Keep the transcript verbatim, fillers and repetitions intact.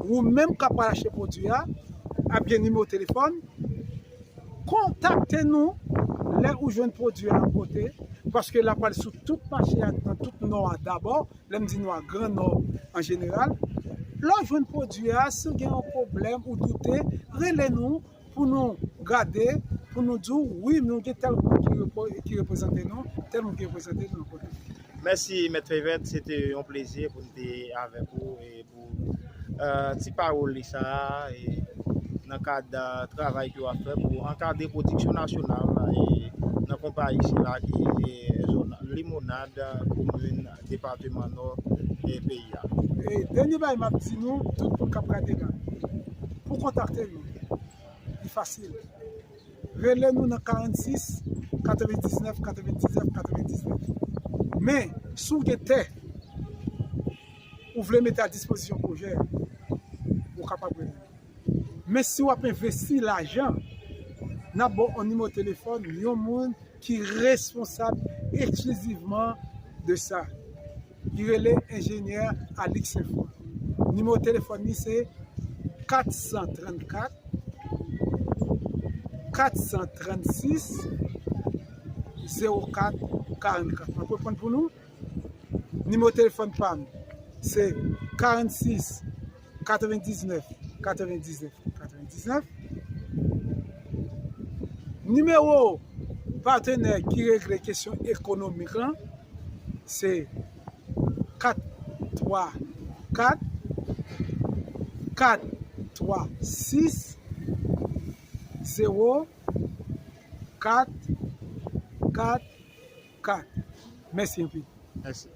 Ou menm k ap pral achte pwodui a, ap gen nimewo telefòn, kontakte nou lè ou jwenn pwodui a yon kote, paske l ap pral sou tout mache a, nan tout nò a dabò, lè m di nò a, gran nò an jeneral. Lè w jwenn pwodui a, si w gen yon pwoblèm ou doute, rele nou pou nou gade, pou nou di w, wi, nou gen tèl moun ki repo- ki reprezante nou, tèl moun ki reprezante nou nan kote. Mèsi, Mèt Fevèt. Se te yon plezi pou n te avèk ou e pou eh, ti pawòl li sa a e nan kad eh, travay ke w ap fè pou ankadre pwodiksyon nasyonal e nan konpayi sila ki e zòn Limonad, komin depatman Nò e peyi a. E dènye bagay m ap di nou, tout moun k ap gade la, pou kontakte nou, li fasil. Rele nou nan karannsis, katrevendiznèf, katrevendiznèf, katrevendiznèf. Men, si w gen tè, ou vle mete a dispozisyon pwojè, ou kapab rele nou. Men si w ap envesti lajan, n ap ba w yon nimewo telefòn, yon moun ki responsab eksklizivman de sa. Li rele enjenyè Alix Senfwa. Nimewo telefòn li se kat san trannkat, kat san trannsis, zewo kat karannkat. M ap reponn pou nou. Nimewo telefòn pa m se karannsis, katrevendiznèf, katrevendiznèf, katrevendiznèf. Nimewo patenè ki regle kesyon ekonomik lan se kat twa kat, kat twa sis, zewo kat, kat kat. Mèsi anpil. Mèsi.